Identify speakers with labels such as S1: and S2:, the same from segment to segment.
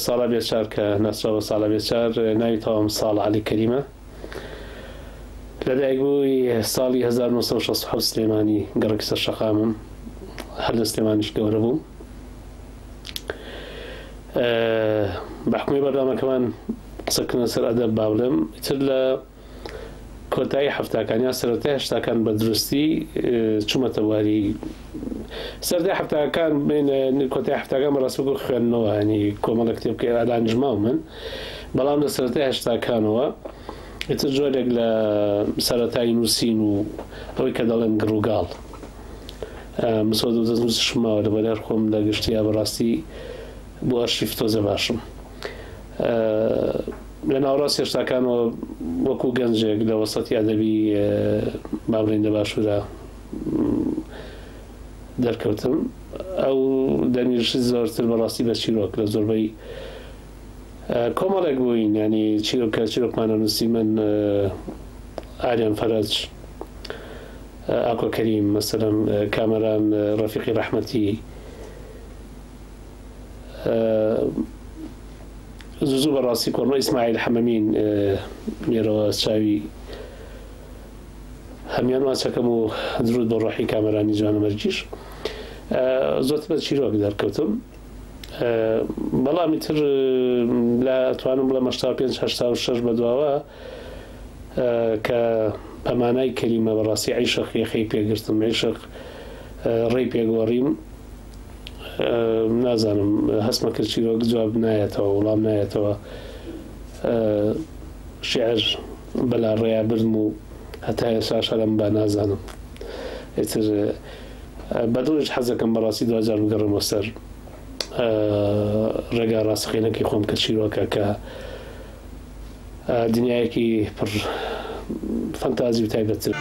S1: ساڵا بێچار کە ناسراوە ساڵا بێچار، ناوی تەواوم ساڵح عەلی کەریمە. لەدایکبووی ساڵی 1967 سلێمانی، گەڕەکی سەر شەقامم. هەر لە سلێمانیش گەورە بووم. بە حوکمی بەرنامەکەمان قسەکردنە سەر ئەدەب با بڵێم ئیتر لە کۆتایی حەفتاکان یان سەرەتای هەشتاکان بە دروستی چوومەتە بواری سەرەتای حەفتاکان کۆتای حەفتاکان بەڕاستی وەکو خوێندنەوە ینی کۆمەڵە کتێب کە ئەلانیش ماو من بەڵام لە سەرەتای هەشتاکانەوە ئیتر جۆرێک لە سەرەتای نووسین و ئەوەی کە دەڵێن گڕوگاڵ مسۆدە و دەستنووسیشم ماوە لەبەر هەر خۆم لە گشتیا بەڕاستی بۆ ئەرشیف تۆزە باشم. لە ناوەڕاستی هەشتاکانەوە وەکوو گەنجێک لە وەسەتی ئەدەبی با بڵێین لە باشوورا دەرکەوتم. ئەو دەمیش زۆرتر بەڕاستی بە چیرۆک لە زۆربەی کۆمەڵێک بووین یانی چیرۆک کە چیرۆکمان ئەنووسی من ئاریان فەرەج ئاکۆ کەریم مەسەلەن کامەران ڕەفیقی ڕەحمەتی زوو زوو بەڕاستی کۆڕمە ئیسماعیل حەمەمین لێرەوە چاوی هەمیان ماچەکەم و درود بۆ ڕۆحی کامەرانی جوانەمەرگیش زۆرتر بە چیرۆک دەرکەوتم بەڵام ئیتر لە توانم بڵێم 85 86 بەدواوە کە بە مانای کەلیمە بەڕاستی عیشق یەخەی پێگرتم عیشق ڕێی پێگۆڕیم نازانم هەستمە کرد چیرۆک جواب نایەتەوە وڵام نایەتەوە شیعر بەلا ڕێیا بردم و هەتا ئێستاش هەرم با نازانم ئیتر بەدڵیش حەزەکەم بەڕاستی دواجار بگەڕێمەوە سەر ڕێگا ڕاستەقینەکەی خۆم کە چیرۆکە کە دنیایەکی پڕ فەنتازی و تایبەتتر.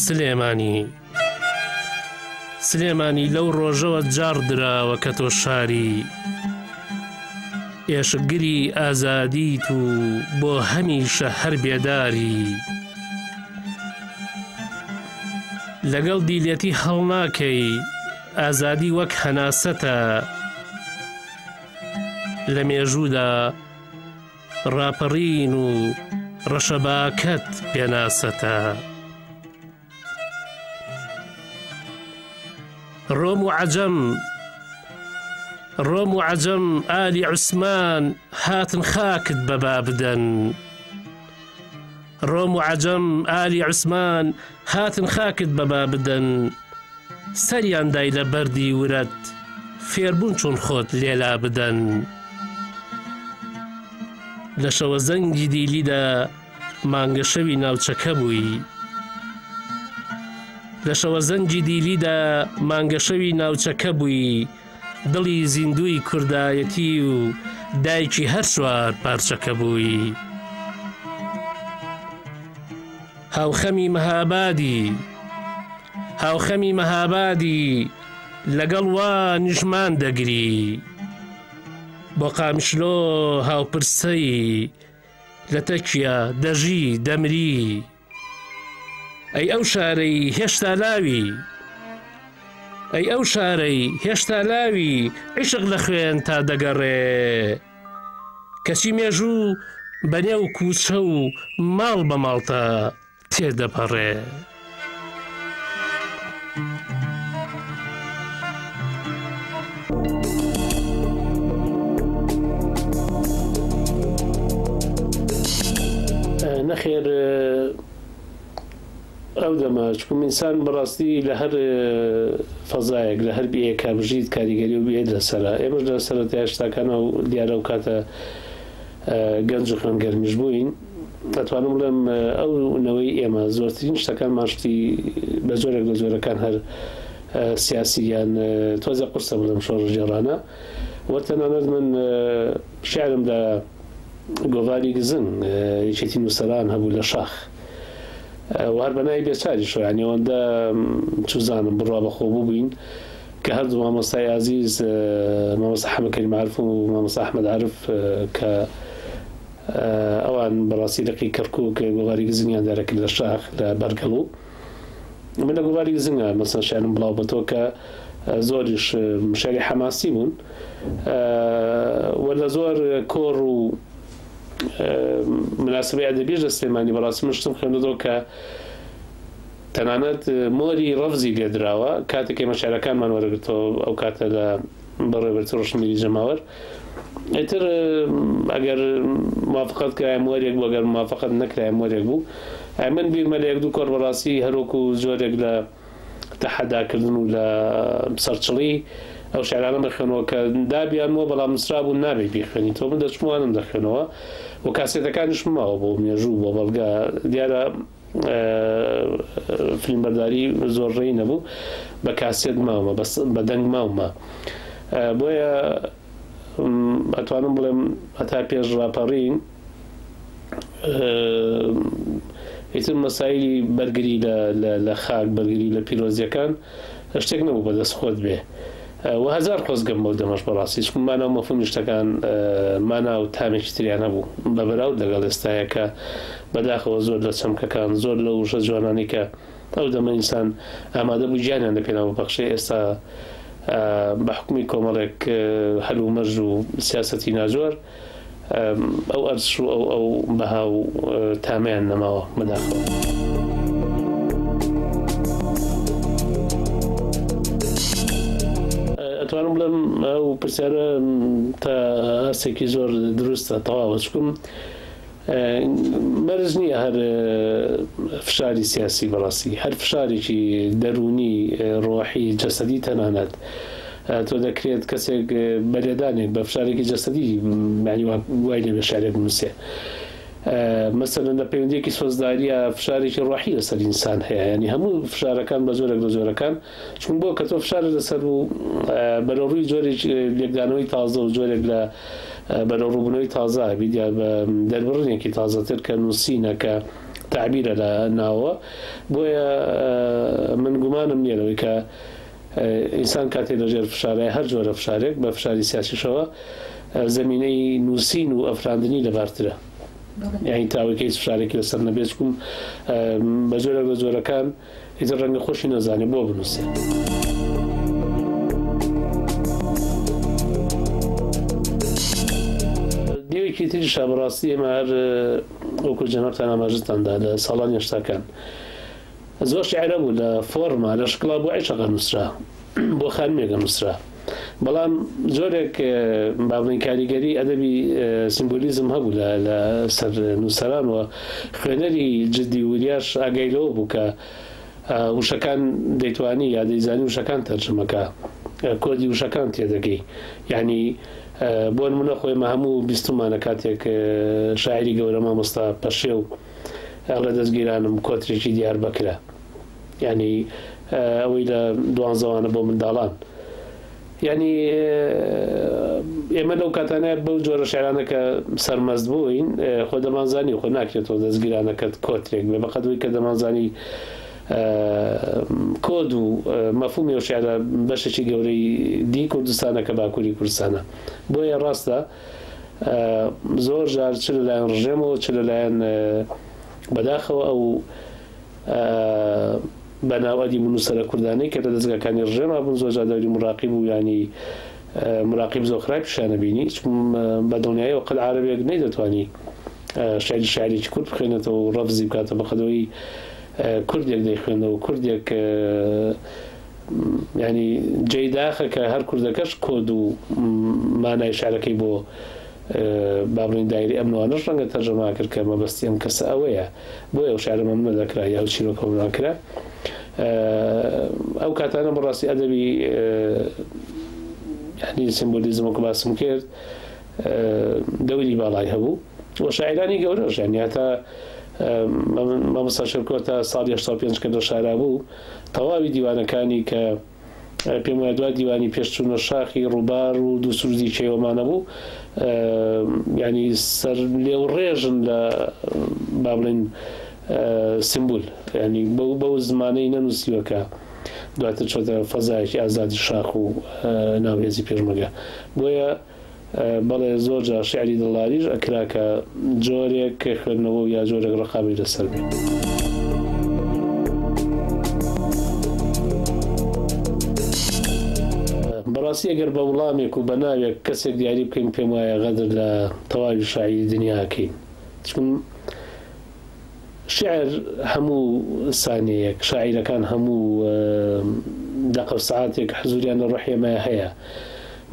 S2: سلێمانی سلێمانی لەو ڕۆژەوە جاڕ دراوە کە تۆ شاری ئێشکگری ئازادیت و بۆ هەمیشە هەر بێداری. لەگەڵ دیلێتی هەڵناکەی ئازادی وەک هەناسەتە لە مێژوودا ڕاپەڕین و ڕەشەباکەت پێناسەتە. ڕۆم و عەجەم ڕۆم و عەجەم ئالی عوسمان هاتن خاکت بەبا بدەن. ڕۆم و عەجەم ئالی عوسمان هاتن خاکت بەبا بدەن سەریان دای لە بەردی ورەت فێربوون چۆن خۆت لێلا بدەن لە شەوەزەنگی دیلیدا مانگەشەوی ناوچەکە بووی لە شەوەزەنگی دیلیدا مانگەشەوی ناوچەکە بووی دڵی زیندووی کوردایەتی و دایکی هەر چوار پارچەکە بووی. هاوخەمی مەهابادی هاوخەمی مەهابادی لەگەڵ وا نیشمان دەگری بۆ قامیشلۆ هاوپرسەی لە تەکیە دەژی دەمری. ئەی ئەو شارەی هێشتا لاوی ئەی ئەو شارەی هێشتا لاوی عیشق لە خوێن تا دەگەڕێ کەچی مێژوو بە نێو کوچە و ماڵ بە ماڵتا تێدەپەڕێ.
S1: نەخێر ئەو دەمە چکم ئینسان بەڕاستی لە هەر فەزایەک لە هەر بیەکە بژیت کاریگەری و بێت لەسەرە ئێمەش لە سەرەتای هەشتاکانە و دیارە و کاتە گەنج و خوێن گەرمیش بووین ئەتوانم بڵێم ئەو نەوەی ئێمە زۆرترین شتەکانمان شتی بە جۆرێک لە جۆرەکان هەر سیاسی یان تۆزێ قورسە بڵێم شۆڕشگێڕانە و تەنانەت من شعرم لە گۆڤاری گزنگ یەکێتی نووسەران هەبوو لە شاخ و هەر بە ناوی بێچاریشەوە یانی ئەوەندە چوزانم بڕوا بەخۆ بووین کە هەردوو مامۆستای ئازیز مامۆستا حەمە کەریم عارف و مامۆستا ئەحمەد عارف کە ئەوان بەڕاستی لقی کەرکووک گۆڤاری گزنگیان دەرەکرد لە شاخ لە بەرگەڵو. من لە گۆڤاری گزنگا مەسەن شعرم بڵاو بەتەوە کە زۆریش شعری حەماسی بوون و لە زۆر کۆڕ و مناسبەی ئەدەبیش لە سلێمانی بەڕاستی من شتم خوێندەوە کە تەنانەت مۆری ڕەفزی لێدراوە کاتێک ئێمە شعرەکانمان وەرەگرتەوە ئەو کاتە لە بەڕێوەبەرێتی ڕۆشنبیری جەماوەر ئیتر ئەگەر موافقەت کرایە مۆرێک بوو ئەگەر موافقەت نەکرایە مۆرێک بوو من بیرمە لە یەک دوو کۆڕ بەڕاستی هەروەکو جۆرێک لە تەحەداکردن و لە سەرچڵی ئەو شعرانە بخوێنەوە کە دابیانمەوە بەڵام نووسرابوو نابێت بیخوێنیتەوە من دەچم وانم دەخوێنەوە و کاسێتەکانیشم ماوە بۆ مێژوو بۆ بەڵگە دیارە فیلمبەرداری زۆر ڕێی نەبوو بە کاسێت ماومە بەس بە دەنگ ماومە بۆیە ئەتوانم بڵێم هەتا پێش ڕاپەڕین ئیتر مەسایلی بەرگری لە خاک بەرگری لە پیرۆزیەکان شتێک نەبوو بەدەست خۆت بێ و هەزار خۆزگەم بەو دەمەش بەڕاستی چونکە مانا و مەفهومی شتەکان مانا و تامێکی تریان هەبوو بە بەراورد لەگەڵ ئێستایە کە بەداخەوە زۆر لە چەمکەکان زۆر لەو وشە جوانانەی کە ئەو دەمە ئینسان ئامادە بوو گیانیان لە پێناو ببەخشێ ئێستا بە حوکمی کۆمەڵێک هەلومەرج و سیاسەتی ناجۆر ئەو ئەرزش و ئەو ئەو بەها و تامەیان نەماوە بەداخەوە. ئەتوانم بڵێم ئەو پرسیارە تا ئاستێکی زۆر دروستە تەواوە چکم مەرج نییە هەر فشاری سیاسی بەڕاستی هەر فشارێکی دەروونی ڕۆحی جەسەدی تەنانەت تۆ دەکرێت کەسێک بە لێدانێک بە فشارێکی جەسەدی یانی وای لێ بێ شعرێک بنووسێ مەسەلەن لە پەیوەندیەکی سۆزداریە فشارێکی ڕۆحی لەسەر ئینسان هەیە ینی هەموو فشارەکان بە جۆرێک لە جۆرەکان چون بۆ کە تۆ فشارت لەسەر بوو بەرەو ڕووی جۆرێک لێکدانەوەی تازە و جۆرێک لە بەرەو ڕووبوونەوەی تازە ئەبیت یا بە دەربڕینێکی تازەتر کە نووسینە کە تەعبیرە لە ناوەوە بۆیە من گومانم نییە لەوەی کە ئینسان کاتێ لەژێر فشارای هەر جۆرە فشارێک بە فشاری سیاسیشەوە زەمینەی نووسین و ئەفراندنی لەبارترە یانی تاوەی کە هیچ فشارێکی لەسەر نەبێت چکم بە جۆرێک لە جۆرەکان ئیتر ڕەنگە خۆشی نەزانێ بۆ بنووسێ. دیوێکی تریشە بەڕاستی ئێمە هەر وەکو جەنابتان ئاماژەتان دا لە ساڵانی هەشتاکان زۆر شیعر هەبوو لە فۆرما لە شکڵا بۆ عیشق ئەنووسرا بۆ خانمێک ئەنووسرا بەڵام جۆرێک با بڵێین کاریگەری ئەدەبی سیمبولیزم هەبوو لە لە سەر نووسەران و خوێنەری جدی وریاش ئاگای لەوە بوو کە وشەکان دەیتوانی یا دەیزانی وشەکان تەرجمەکە کۆدی وشەکان تێدەگەی یعنی بۆ نمونە خۆی مە هەموو بیستومانە کاتێک شاعری گەورە مامۆستا پەشێو ئەڵێ دەستگیرانم کۆترێکی دیاربەکرە یانی ئەوەی لە دوانزەوانە بۆ منداڵان یانی ئێمە لەو کاتانە بەو جۆرە شعرانە کە سەرمەست بووین خۆ دەمانزانی خۆ ناکرێتەوە دەستگیرانەکەت کۆترێک بێ بەقەدوی کە دەمانزانی کۆد و مەفهومی ئەو شعرە بەشێکی گەورەی دی کوردستانە کە باکووری کوردستانە بۆیە ڕاستە زۆر جار چ لەلایەن ڕژێمەوە چ لەلایەن بەداخەوە ئەو بە ناو ئەدیب و نووسەرە کوردانەی کە لە دەزگاکانی ڕژێما بوون زۆر جار دەوری مراقیب و یانی مراقیب زۆر خراپیشیان ئەبینی چون بە دڵنیایەوە قەت عارەبێک نەیدەتوانی شعری شاعرێکی کورد بخوێنێتەوە و ڕەفزی بکاتەوە بە قەدەوەی کوردێک دەیخوێندەوە کوردێک ینی جێی داخە کە هەر کوردەکەش کۆد و مانای شعرەکەی بۆ با بڵێین دایرەی ئەم نوانەش ڕەنگە تەرجەمە کرد کە مەبەستی ئەم کەسە ئەوەیە بۆیە ئەو شعرە مەمنوع دەکرا یا ئەو چیرۆکە مەمنوع کرا ئەو کاتانە بەڕاستی ئەدەبی یعنی سیمبولیزم وەکو باسم کرد دەوری باڵای هەبوو و شاعرانی گەورەش یعنی هەتا مامۆستا شێرکۆ تا ساڵی 85 کە لە شارا بوو تەواوی دیوانەکانی کە پێم وایە دوا دیوانی پێش چوونە شاخی ڕووبار و دوو سروودی کێوەمانە بوو یانی سەر لێوڕێژن لە با بڵێین سیمبول ینی بەو بەو زمانەی نەنووسیوە کە دواتر چۆتە فەزایەکی ئازادی شاخ و ناو هێزی پێشمەگە بۆیە بەڵێ زۆر جار شیعری دڵداریش ئەکرا کە جۆرێک خوێندنەوە و یا جۆرێک ڕەقابەی لەسەر بێ. بەڕاستی ئەگەر بە وڵامێک و بە ناوێک کەسێک دیاری بکەین پێم وایە غەدر لە تەواوی شاعیری دنیا ئەکەین چون شیعر هەموو سانیەیەک شاعیرەکان هەموو دەقە و سەعاتێک حزوریان لە ڕۆحی ئێمەیا هەیە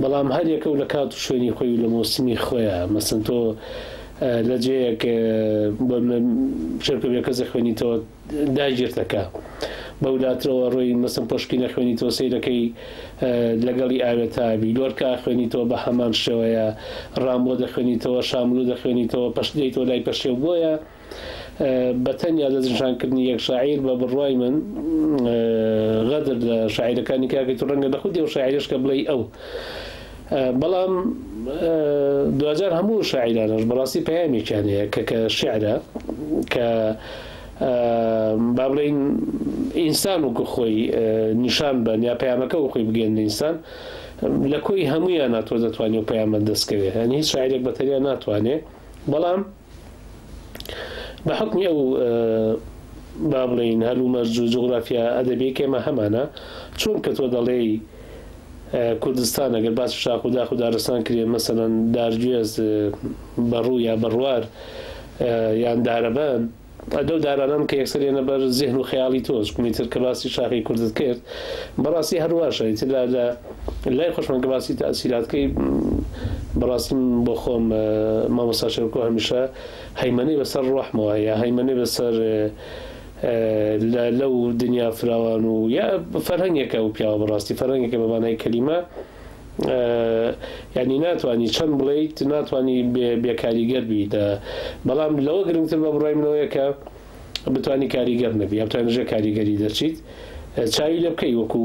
S1: بەڵام هەر یەکە و لە کات و شوێنی خۆی و لە مۆسمی خۆیا مەسەن تۆ لە جێیەک بۆ شێرکۆ بێکەس ئەخوێنیتەوە داگیرتەکە بەولاترەوە ڕۆی مەسەن پۆشکی نەخوێنیتەوە سەیرەکەی لەگەڵی ئاوێتابی لۆرکە ئەخوێنیتەوە بە هەمان شێوەیە ڕامبۆ دەخوێنیتەوە شاملو دەخوێنیتەوە پەش دێیتەوە لای پەشێو بۆیە بەتەنیا دەستنیشانکردنی یەک شاعیر بە بڕوای من غەدر لە شاعیرەکانی کاکەیت و ڕەنگە لە خودی ئەو شاعیرەش کە بڵێی ئەو بەڵام دواجار هەموو شاعیرانەش بەڕاستی پەیامێکیان هەیە کە کە شعرە کە با بڵێین ئینسان وەکو خۆی نیشان بەن یا پەیامەکە وەکو خۆی بگەیەننە ئینسان لە کۆی هەموویانا تۆ دەتوانی ئەو پەیامەت دەست کەوێ یانی هیچ شاعیرێک بە تەنیا ناتوانێ بەڵام بە حوکمی ئەو با بڵێین هەلومەرج و جوغرافیا ئەدەبیەی کە ئێمە هەمانە چۆن کە تۆ دەڵێی کوردستان ئەگەر باسی شاخ و داخ و دارستان کرێ مەسەلەن دارگوێز بەڕوو یا بەڕوار یان دارەبەن لەو دارانەن کە یەکسەر یەنە بەر زێهن و خەیاڵی تۆ چونکە ئیتر کە باسی شاخی کوردت کرد بەڕاستی هەر واشە ئیتر لە لە لای خۆشمان کە باسی تەئسیرات کەی بەڕاستی من بۆ خۆم مامۆستا شێرکۆ هەمیشە هەیمەنەی بەسەر ڕۆحمەوە هەیە هەیمەنەی بەسەر لە لەو دنیا فراوان و یا فەرهەنگێکە ئەو پیاوە بەڕاستی فەرهەنگێکە بە مانای کەلیمە یانی ناتوانی چەند بڵێیت ناتوانی بێ کاریگەر بی لە بەڵام لەوە گرنگتر بە بڕای منەوەیە کە بتانی کاریگەر نەبی یا بتوانین ژێر کاریگەری دەرچیت چاوی لێ بکەی وەکو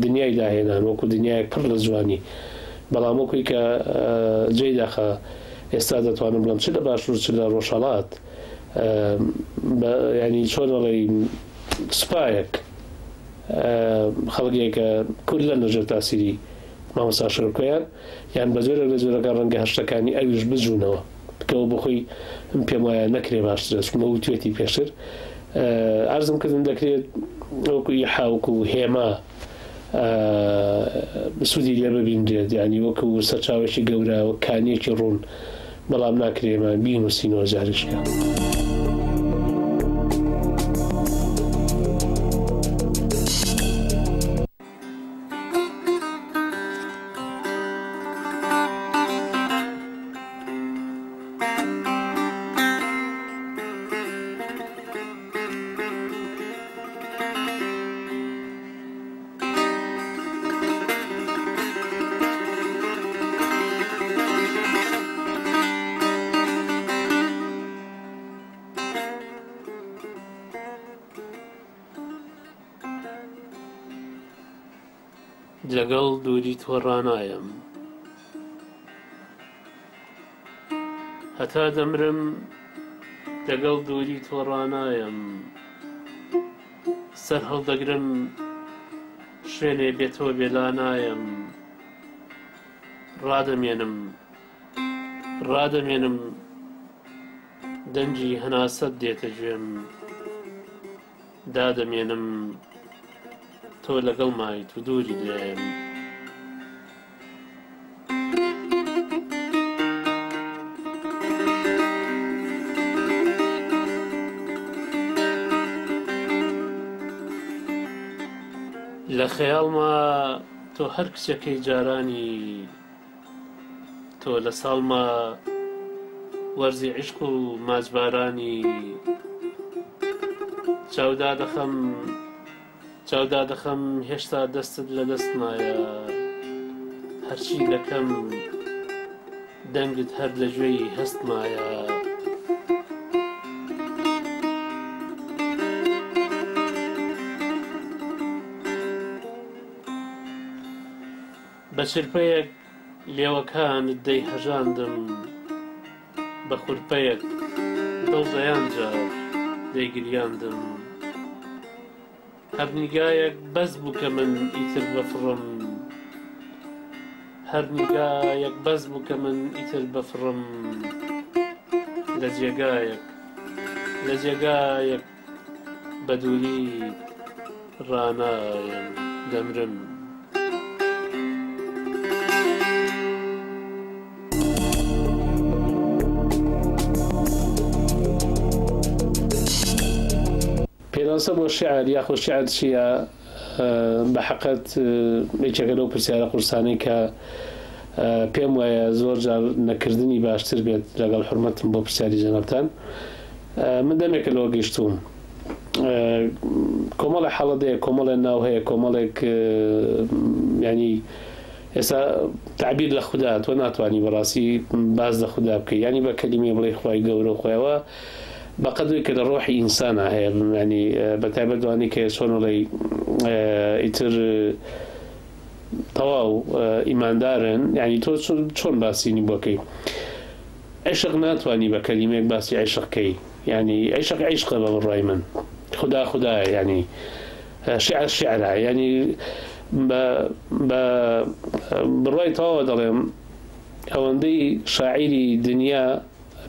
S1: دنیای داهێنان وەکو دنیایەک پڕ لە جوانی بەڵام وەکوی کە جێی داخە ئێستا دەتوانم بڵێم چ لە باشوور چ لە ڕۆژهەڵات ینی چۆن ئەڵێی سوپایەک خەڵکێکە کوللەن لەژێر تاسیری مامۆستا شێرکۆیان یان بە جۆرێک لە جۆرەکان ڕەنگە هەشتەکانی ئەویش بجوونەوە کەەوە بۆخۆی من پێم وایە نەکرێ باشترە چونکە وتوێتی پێشتر عەرزم کردن دەکرێت وەکو ئیحا وەکو هێما سوودی لێ ببینرێت یانی وەکو سەرچاوێکی گەورە وەک کانیەکی ڕوون بەڵام ناکرێ ئێمە بینووسینەوە جارێکە. لەگەڵ دووری تۆ ڕانایەم. هەتا دەمرم لەگەڵ دووری تۆ ڕانایەم. سەر هەڵدەگرم شوێنێ بێ تۆ بێ لانایەم. ڕادەمێنم ڕادەمێنم دەنگی هەناسەت دێتە گوێم. دادەمێنم تۆ لەگەڵمایت و دووری لێم. لە خەیاڵما تۆ هەر کچەکەی جارانی تۆ لە ساڵما وەرزی عیشق و ماچبارانی چاو دادەخەم چاو دادەخەم هێشتا دەستت لە دەستمایە هەرچی دەکەم دەنگت هەر لە گوێی هەستمایە. بە چرپەیەک لێوەکانت دەیهەژاندم، بە خورپەیەک دڵ دەیان جار دەیگریاندم. هەر نیگایەک بەس بوو کە من ئیتر بفڕم، هەر نیگایەک بەس بوو کە من ئیتر بفڕم لە جێگایەک، لە جێگایەک بە دووریت ڕانایەم دەمرم. پێناسە بۆ شیعر یاخود شیعر چییە؟ بە حەقت یەکێکە لەو پرسیارە قورسانەی کە پێم وایە زۆر جار نەکردنی باشتر بێت لەگەڵ حورمەتم بۆ پرسیاری جەنابتان من دەمێکە لەوە گەیشتووم کۆمەڵێ حاڵەت هەیە کۆمەڵێ ناو هەیە کۆمەڵێک ینی ئێستا تەعبیر لە خودا تۆ ناتوانی بەڕاستی باس لە خودا بکەی یانی بە کەلیمەی بڵێی خوای گەورە و خوای ئەوە بە قەدرێک کە لە ڕۆحی ئینسانا هەیە یانی بە تایبەت دوانی کە چۆن بڵێی ئیتر تەواو ئیماندارن یانی تۆ چۆن باسی بۆکەی عیشق ناتوانی بە کەلیمەیەک باسی عیشق کەی یانی عیشق عیشقە بە بڕوای من خودا خودایە یانی شیعر شیعرە یانی بە بە بڕوای تەواوە دەڵێم ئەوەندەی شاعیری دنیا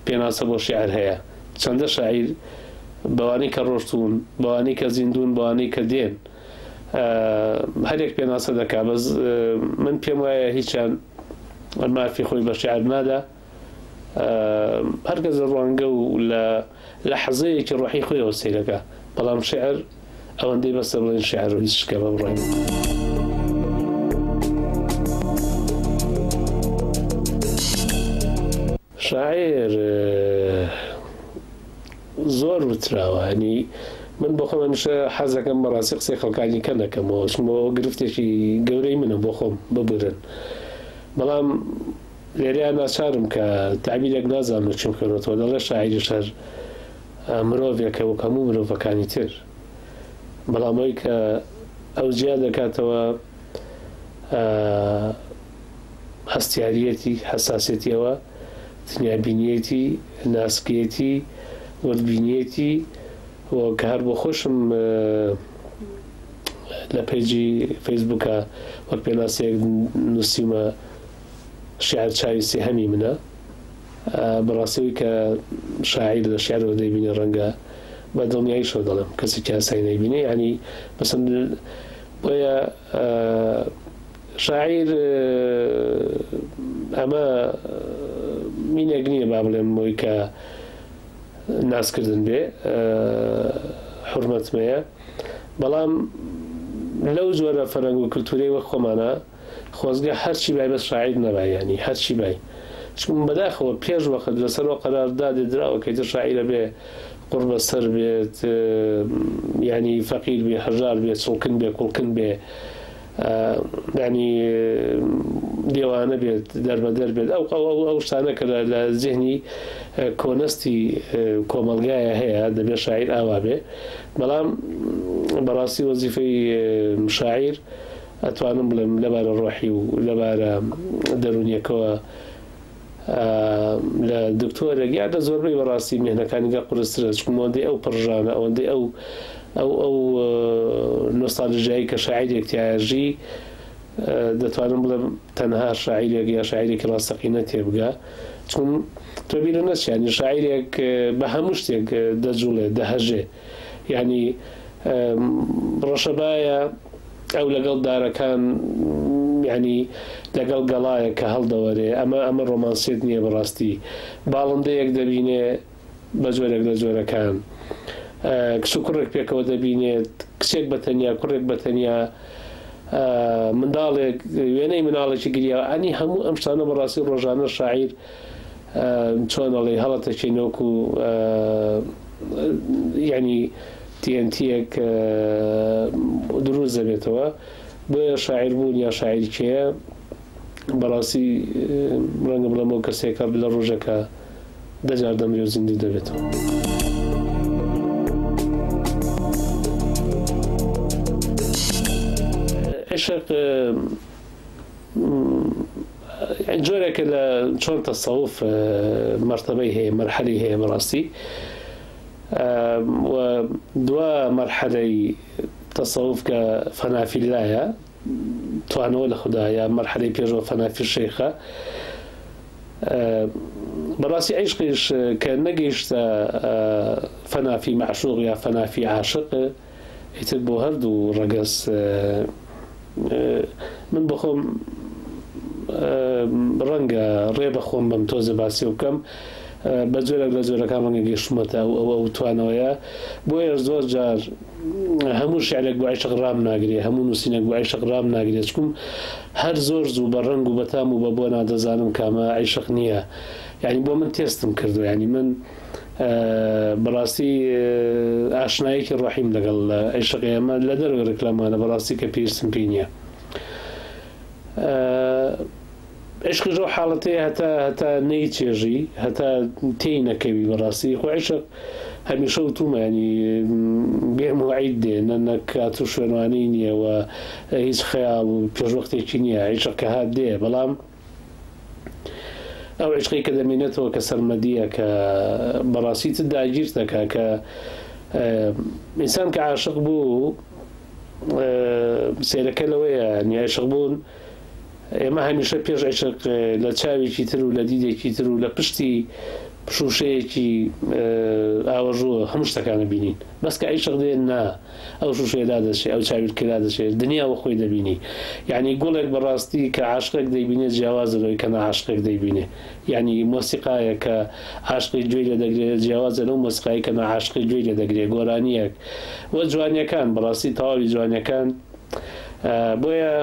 S1: پێناسە بۆ شیعر هەیە چەندە شاعیر بەوانەی کە ڕۆشتوون بەوانەی کە زیندوون بەوانەی کە دێن هەرێک پێناسە دەکا بەس من پێم وایە هیچیان مافی خۆی بە شیعر نادا هەرکەس لە ڕوانگە و لە لەحزەیەکی ڕۆحی خۆیەوە سەیرەکە بەڵام شیعر ئەوەندەی بەسە بڵێن شیعر و هیچ شکە بە بڕای من. شاعیر زۆر وتراوە ینی من بۆ خۆم هەمیشە حەزەکەم بەڕاستی قسەی خەڵکانی کە نەکەمەوە چونکە ئەوە گرفتێکی گەورەی منە بۆ خۆم ببورن بەڵام لێرەیا ناچارم کە تەعبیرێک نازانم لە کوێ بخوێنمەوە دەڵێ شاعیریش هەر مرۆڤێکە وەک هەموو مرۆڤەکانی تر بەڵام ئەوەی کە ئەو جیا دەکاتەوە هەستیاریەتی حەساسێتیەوە دنیابینیەتی ناسکێتی وردبینیەتی و کە هەر بۆ خۆشم لە پەیجی فەیسبووکە وەک پێناسەیەک نووسیومە شیعر چاوی سێهەمی منە. بەڕاستی ئەوەی کە شاعیر لە شیعرەوە دەیبینێ ڕەنگە بە دڵنیاییشەوە دەڵێم کەسێکی ئاسایی نەیبینێ یانی مەسەن بۆیە شاعیر ئەمە مینێک نییە با بڵێم بۆی کە ناسکردن بێ حرمەتمەیە بەڵام لەو جۆرە فەرەنگ و کللتورەی وەک خۆمانە خۆزگە هەرچی بای بەس شاعیر نەبای یانی هەرچی بای چونکە بەداخەوە پێش وەخت لەسەرەوە قەرار دادێ دراوە کە ئیتر شاعیر ئەبێ قوڕ بەسەر بێت یانی فەقیر بێ هەژار بێ چڵکن بێ کوڵکن بێ یانی دێوانە بێت دەربەدەر بێت ئەو ئەو ئەو ئەو شتانە کە لە زیهنی کۆنەستی کۆمەڵگایە هەیە دەبێ شاعیر ئاوا بێ بەڵام بەڕاستی وەزیفەی شاعیر ئەتوانم بڵێم لەبارە ڕۆحی و لەبارە دەروونیەکەوە لە دکتۆرێک یا لە زۆربەی بەڕاستی مهنەکانی گە قورسترە چونکە ئەوەندەی ئەو پڕژانە ئەوەندەی ئەو ئەو ئەو نۆستالژیایی کە شاعیرێک تیایا ژی دەتوانم بڵێم تەنها شاعیرێک یا شاعیرێکی ڕاستەقینە تێبگا چون تۆ بیرە نەچێ یانی شاعیرێک بە هەموو شتێک دەجوڵێ دەهەژێ یانی ڕەشەبایە ئەو لەگەڵ دارەکان یانی لەگەڵ گەڵایەک کە هەڵدەوەرێ ئەمە ئەمە ڕۆمانسیەت نییە بەڕاستی باڵندەیەک دەبینێ بە جۆرێک لە جۆرەکان کچ و کوڕێک پێکەوە دەبینێت کچێک بە تەنیا کوڕێک بە تەنیا منداڵێک وێنەی مناڵێکی گریا ئەنی هەموو ئەم شتانە بەڕاستی ڕۆژانە شاعیر چۆن ئەڵێی هەڵەتەکێنێ وەکو یانی TNT-یەک دروست دەبێتەوە بۆیە شاعیر بوون یا شاعیر کێیە بەڕاستی ڕەنگە بڵێم ئەو کەسێکە لە ڕۆژەکە دەجار دەمرێ و زیندوو دەبێتەوە. عشق جۆرێکە لە چۆن تەسەوف مەرتەبەی هەیە مەرحەلەی هەیە بەڕاستی و دوا مەرحەلەی تەسەوف کە فەنافیلایە توانەوە لە خوددا یا مەرحەلەی پێشەوە فەنافی شەیخە بەڕاستی عیشقیش کە نەگەیشتە فەنافی مەعشوق یا فەنافی عاشق ئیتر بۆ هەردوو ڕەگەز من بەخۆم ڕەنگە ڕێ بە خۆم بەم تۆزێ باسی بکەم. بە جۆرێک لە جۆرەکان ڕەنگە گەیشتوومەتە ئەو ئەو ئەو توانەوەیە. بۆیەش زۆر جار هەموو شیعرێک بۆ عیشق ڕام ناگرێ، هەموو نووسینێک بۆ عیشق ڕام ناگرێ، چکوم هەر زۆر زوو بە ڕەنگ و بە تام و بە بۆنا دەزانم کە ئەمە عیشق نییە. یانی بۆ من تێستم کردووە، یانی من بەڕاستی ئاشنایەکی ڕۆحیم لەگەڵ عیشق هەیە، ئەمە لە دەرەوەی ڕیکلامانە بەڕاستی کە پێویستم پێی نییە. عیشقیش ئەو حاڵەتەیە هەتا هەتا نەیچێژی هەتا تێی نەکەوی بەڕاستی خۆ عیشق هەمیشە وتومە ینی بێ موعید دێ نە نە کات و شوێنوانەی نییە و هیچ خەیاڵ و پێشوەختێکی نییە عیشق کە هات دێ بەڵام ئەو عیشقەی کە دەمێنێتەوە کە سەرمەدیە کە بەڕاستی تر داگیر دەکا کە ئینسان کە عاشق بوو سەیرەکە لەوەیە ینی عیشق بوون ئێمە هەمیشە پێش عیشق لە چاوێکی تر و لە دیدێکی تر و لە پشتی شووشەیەکی ئاوەژوو هەموو شتەکان ئەبینین. بەس کە عیشق دێ نا، ئەو شووشەیە لادەچێ، ئەو چاویلکە لادەچێ، دنیا وە خۆی دەبینی. یەعنی گوڵێک بە ڕاستی کە عاشقێک دەیبینێ جیاوازە لەوەی کە ناعاشقێک دەیبینێ. یەعنی مۆسیقایەک کە عاشقێک گوێی لێ دەگرێ جیاوازە لەو مۆسیقایەی کە ناعاشقێک گوێی لێ دەگرێ. گۆرانییەک و جوانییەکان، بەڕاستی تەواوی جوانییەکان. بۆیە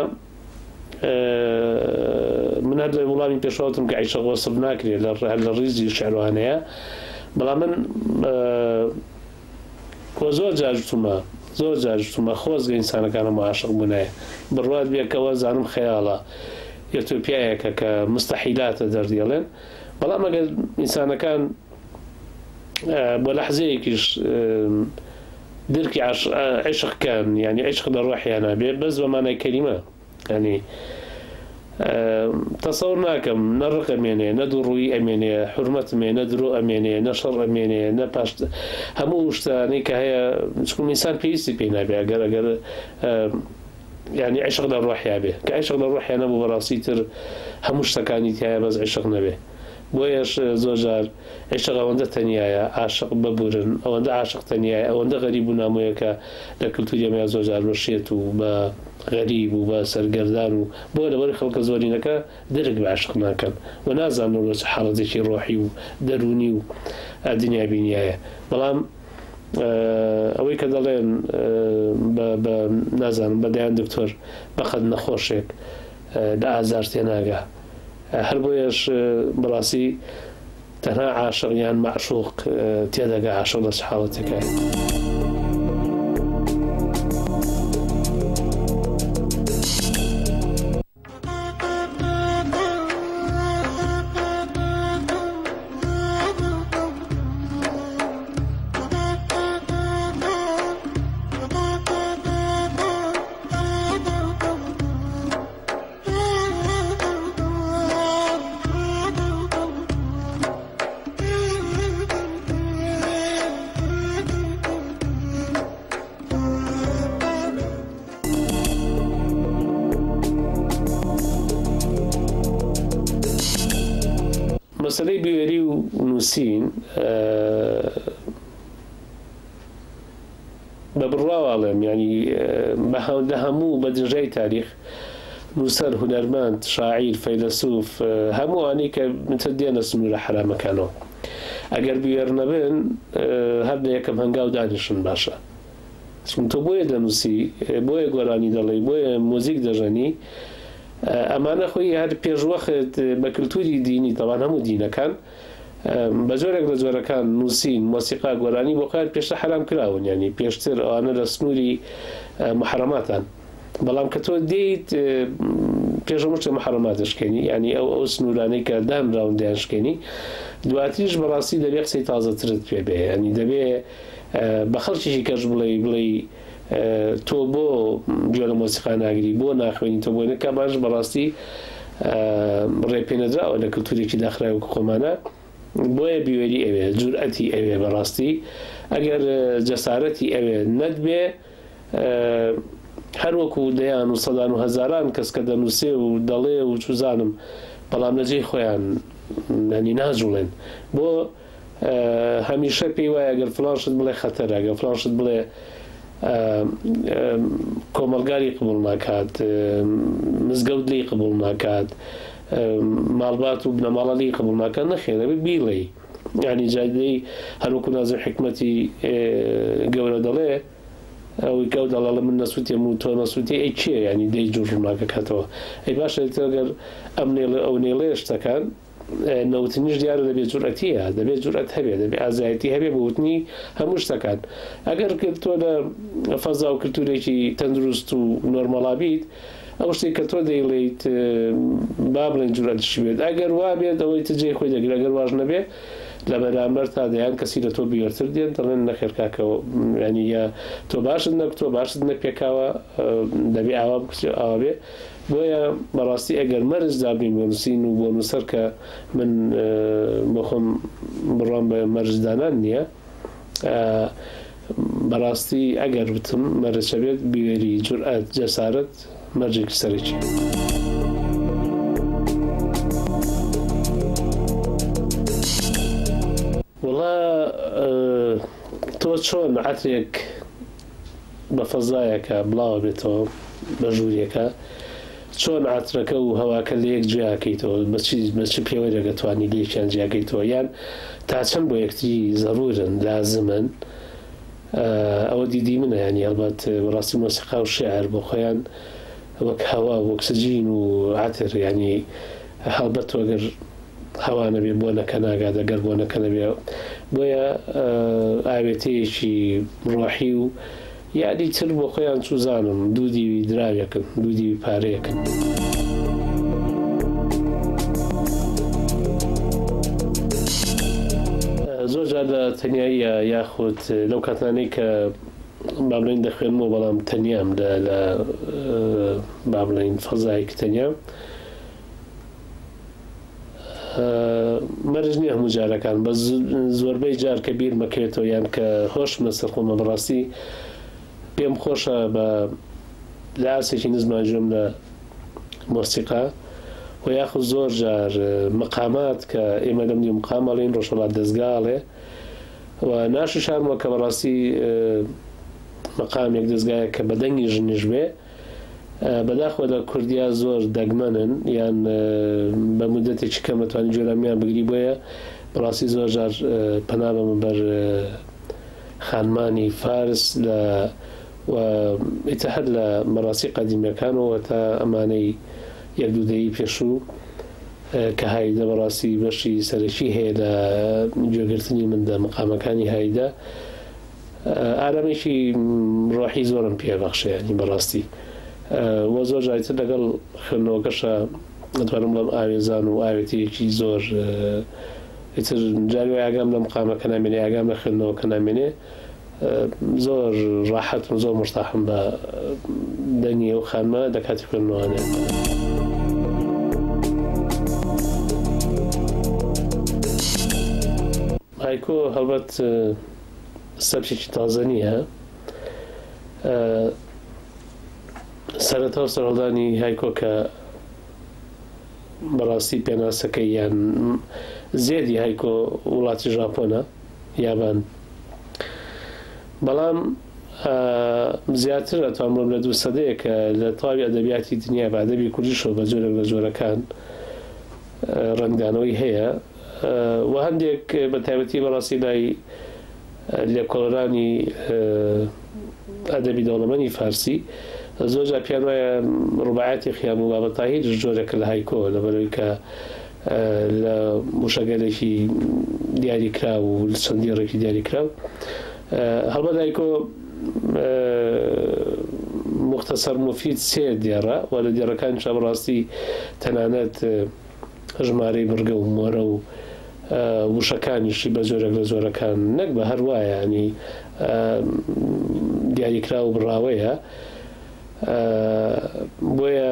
S1: من هەر لە وڵامی پێشوا وتم کە عیشق وەسف ناکرێت لە هەر لە ڕیزی شعروانەیە بەڵام من وە زۆر جار وتومە زۆر جار وتومە خۆزگە ئینسانەکان هەموو عاشق بوونایە بڕوات بێ کەوە زانم خەیاڵە یۆتۆپیایەکە کە مستەحیلاتە دەردیڵێن بەڵام ئەگەر ئینسانەکان بۆ لەحزەیەکیش درکی عیشق کەن یانی عیشق لە ڕۆحیانا بێ بەس بە مانای کەلیمە یانی تەسەور ناکەم نە ڕق ئەمێنێ نە دووڕوویی ئەمێنێ حورمەت مێ نە درۆ ئەمێنێ نە شەڕ ئەمێنێ نە پاش هەموو شتانەی کە هەیە چکم ئینسان پێویستی پێی نابێ ئەگەر ئەگەر یانی عیشق لە ڕۆحیا بێ کە عیشق لە ڕۆحیا نەبوو بەڕاستی تر هەموو شتەکانی تایە بەس عیشق نەبێ بۆیەش زۆرجار عیشق ئەوەندە تەنیایە، عاشق ببورن، ئەوەندە عاشق تەنیایە، ئەوەندە غەریب و نامۆیە کە لە کلتوری ئێمەیا زۆرجار بە شێت و بە غەریب و بە سەرگەردان و بۆ لەبەر خەڵکە زۆرینەکە درک بە عەشق ناکەن و نازانن لە چ حاڵەتێکی ڕۆحی و دەروونی و دنیابینیایە بەڵام ئەوەی کە دەڵێن بە بە نازانم بە دەیان دکتۆر بەقەد نەخۆشێک لە ئازار تێناگا هەر بۆیەش بەڕاستی تەنها عاشق یان مەعشوق تێدەگا عاشق لە چ حاڵەتێکایە. مەسەلەی بوێری و نووسین بە بڕواوە ئەڵێم یانی بە لە هەموو بە درێژای تاریخ نووسەر، هونەرمەند، شاعیر، فەیلەسوف هەموو ئەوانەی کە تر دێنە سنوورە حەرامەکانەوە ئەگەر بوێر نەبن هەر لە یەکەم هەنگاو دانیشن باشە چون تۆ بۆیە دەنووسی بۆیە گۆرانی دەڵێی بۆیە مۆزیک دەژەنی ئەمانە خۆی هەر پێشوەخت بە کلتوری دینی تەوان هەموو دینەکان بە جۆرێک لە جۆرەکان نووسین، مۆسیقا، گۆرانی بۆ خۆیان پێشتر حەرام کراون یانی پێشتر ئەوانە لە سنووری محەرەماتان بەڵام کە تۆ دێیت پێش هەموو شتێک محەرەمات دەشکێنی یانی ئەو ئەو سنوورانەی کە دانراون دەیانشکێنی دواتریش بەڕاستی دەبێ قسەی تازەترت پێ بێ یانی دەبێ بە خەڵکێکی کەش بڵێی بڵێی تۆ بۆ گوێ لە مۆسیقا ناگری بۆ ناخوێنی تۆ بۆ کە ئەمانەش بەڕاستی ڕێ پێنەدراوە لە کلتورێکی داخراوی وەکو خۆمانە بۆیە بوێری ئەوێ جورئەتی ئەوێ بەڕاستی ئەگەر جەسارەتی ئەوێ نەتبێ هەر وەکو دەیان و سەدان و هەزاران کەس کە دەنووسێ و دەڵێ و چوزانم بەڵام لە جێی خۆیان ینی ناجوڵێن بۆ هەمیشە پێی وایە گەر فڵان شت بڵێ خەتەرە، گەر فڵان شت بڵێ کۆمەڵگا لێی قبوڵ ناکات، مزگەوت لێی قبوڵ ناکات، ماڵبات و بنەماڵە لێی قبوڵ ناکات، نەخێر ئەبێ بیڵێی. یانی جادەی هەروەکو نازم حیکمەتی گەورە دەڵێ ئەوەی کە ئەو دەڵێ من نەسوتێم و تۆ نەسوتێ ئەی کێ یانی دەی جوور ڕووناکەکاتەوە ئەی باشە ئەگەر ئەم نێڵێ ئەو نێڵێ شتەکان نەوتنیش دیارە دەبێ جورئەتیە دەبێ جورئەت هەبێ دەبێ ئازایەتی هەبێ بۆ وتنی هەموو شتەکان ئەگەر کرد تۆ لە فەزا و کلتورێکی تەندروست و نۆرمەڵا بیت ئەو شتێک کە تۆ دەیڵێیت با بڵێن جورئەتیشی بێت ئەگەر وا بێت ئەوەی تر جێی خۆی دەگرێت ئەگەر واش نەبێ لە بەرامبەر تا دەیان کەسی لە تۆ بوێرتر دێن دەڵێن نەخێر کاکە یانی یا تۆ باشت نەکوتوە باشت نەپێکاوە دەبێ ئاوا بکوترێ ئاوا بێ بۆیە بەڕاستی ئەگەر مەرج دابنێین بۆ نووسین و بۆ نووسەر کە من بۆ خۆم بڕوام بە مەرج دانان نییە بەڕاستی ئەگەر وتم مەرج هەبێت بوێری جورئەت جەسارەت مەرجێکی سەرەکیە. وەڵا تۆ چۆن عەترێک بە فەزایەکە بڵاوە بێتەوە بە ژوورێکە چۆن عەترەکە و هەواکە لە یەک جیا کەیتەوە بە چی بە چ پێوەرێک ئەتوانی لێکیان جیا کەیتەوە یان تا چەند بۆ یەکتری زەروورن لازمن ئەوە دیدی منە یانی هەڵبەت بەڕاستی مۆسیقا و شێعر بۆ خۆیان وەک هەوا و ئۆکسجین و عەتر یانی هەڵبەت تۆ گەر هەوا نەبێ بۆنەکە ناگات ئەگەر بۆنەکە نەبێ بۆیە ئاوێتەیەکی ڕۆحی و یانی تر بۆ خۆیان چوزانم دوو دیوی دراوێکن دوو دیوی پارەیەکن. زۆر جار لە تەنیاییە یاخود لەو کاتانەی کە با بڵێین دەخوێنمەوە بەڵام تەنیام لە لە با بڵێین فەزایەکی تەنیا مەرج نییە هەموو جارەکان بە زۆربەی جار کە بیرمەکەوێتەوە یان کە هۆشم لەسەر خۆمە بەڕاستی پێم خۆشە بە لە ئاستێکی نزما گوێم لە مۆسیقا و یاخود زۆر جار مقامات کە ئێمە لەم دیو مقام ئەڵێین ڕۆژهەڵات دەزگا ئەڵێ و ناشیشارمەوە کە بەڕاستی مقامێک دەزگایەک کە بە دەنگی ژنیش بێ بەداخەوە لە کوردیا زۆر دەگمەنن یان بە مودەتێکی کەم ئەتوانی گوێ لەمیان بگری بۆیە بەڕاستی زۆر جار پەنا بەمە بەر خانمانی فارس لە و ئیتر هەر لە مەڕاسی قەدیمیەکانەوە تا ئەمانەی یەک دوو دەیەی پێشوو کە هایدە بەڕاستی بەشی سەرەکی هەیە لە گوێگرتنی من لە مقامەکانی هایدە ئارامێکی ڕۆحی زۆرم پێ بەخشێ یانی بەڕاستی وە زۆر جاری تر لەگەڵ خوێندنەوەکەشا ئەتوانم بڵێم ئاوێزان و ئاوێتەیەکی زۆر ئیتر جاری وای ئاگام لە مقامەکە نامێنێ ئاگام لە خوێندنەوەکە نامێنێ زۆر ڕاحەتم زۆر مورتاحم بە دەنگی ئەو خانمە لە کاتی خوێندنەوانێ. هایکۆ هەڵبەت سەبکێکی تازە نییە. سەرەتا و سەرهەڵدانی هایکۆ کە بەڕاستی پێناسەکەی یان زێدی هایکۆ وڵاتی ژاپۆنە، یابان. بەڵام زیاتر ئەتوانم بڵێم لە دوو سەدەیە کە لە تەواوی ئەدەبیاتی دنیا بە ئەدەبی کوردیشەوە بە جۆرێک لە جۆرەکان ڕەنگدانەوەی هەیە و هەندێک بە تایبەتی بەڕاستی لای لێکۆڵەرانی ئەدەبی دەوڵەمەنی فارسی زۆر جار پێیان وایە ڕوباعاتی خیام و بابە تاهیریش جۆرێکە لە هایکۆ لەبەرئەوەی کە لە وشەگەلێکی دیاریکراو و لە چەند دێڕێکی دیاریکراو هەڵبەت هایکۆ موختەسەر موفید سێ دێڕە و لە دێڕەکانیشا بەڕاستی تەنانەت ژمارەی بڕگە و مۆرە و وشەکانیشی بە جۆرێک لە جۆرەکان نەک بە هەر وایە یانی دیاریکراو و بڕاوەیە بۆیە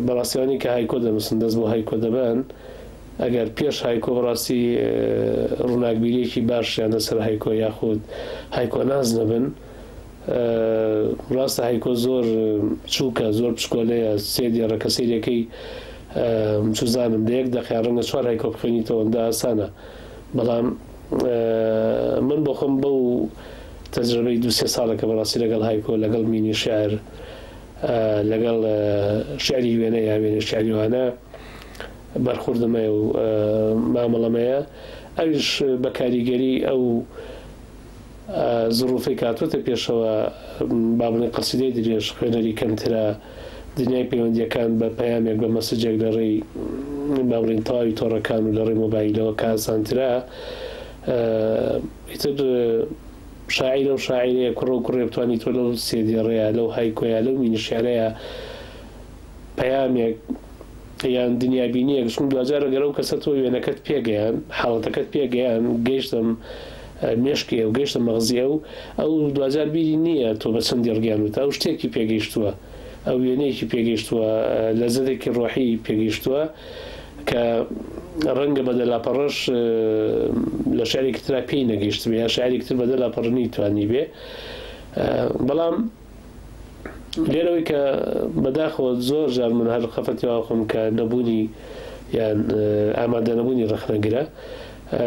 S1: بەڕاستی ئەوانەی کە هایکۆ دەنووسن دەست بۆ هایکۆ دەبەن ئەگەر پێش هایکۆ بەڕاستی ڕووناکبیریەکی باشیان لەسەر هایکۆ یاخود هایکۆناس نەبن ڕاستە هایکۆ زۆر چووکە زۆر پچکۆلەیە سێ دێڕە کە سەیرەکەی چوزانم لە یەک دەقیا ڕەنگە چوار هایکۆ بخوێنیتەوە ئەوەندە ئاسانە بەڵام من بۆ خۆم بەو تەجرەبەی دوو سێ ساڵە کە بەڕاستی لەگەڵ هایکۆ لەگەڵ مینی شعر لەگەڵ شعری وێنە یا وێنە شعریوانە. بەرخوردم هەیە و مامەڵەم هەیە، ئەویش بە کاریگەری ئەو زڕوفەی کە هاتووەتە پێشەوە، با بڵێین قەسیدەی درێژ خوێنەری کەمترە، دنیای پەیوەندییەکان بە پەیامێک بە مەسجێک لە ڕێی با بڵێین تەواوی تۆڕەکان و لە ڕێی مۆبایلەوە کە ئاسانترە، ئیتر شاعیرە و شاعیرەیە کوڕە و کوڕێ بتوانی تۆ لەو سێ دێڕەیا لەو هایکۆیا لەو مینی شیعرەیا پەیامێک یان دنیابینیەک چون دواجار گەر ئەو کەسە تۆ وێنەکەت پێگەیان حاڵەتەکەت پێگەیان گەیشتم مێشکی ئەو گەیشتە مەغزی ئەو ئەو دواجار بیری نییە تۆ بە چەند دێڕ گیان وتە ئەو شتێکی پێگەیشتووە ئەو وێنەیەکی پێگەیشتووە لەزەتێکی ڕۆحی پێگەیشتووە کە ڕەنگە بە دە لاپەڕەش لە شعرێکی ترا پێی نەگەیشتبێ یا شاعرێکی تر بە دە لاپەڕە نەیتوانیبێ بەڵام لێرەوەی کە بەداخەوە زۆر جار من هەر خەفەتی وا خۆم کە نەبوونی یان ئامادە نەبوونی ڕەخنەگرە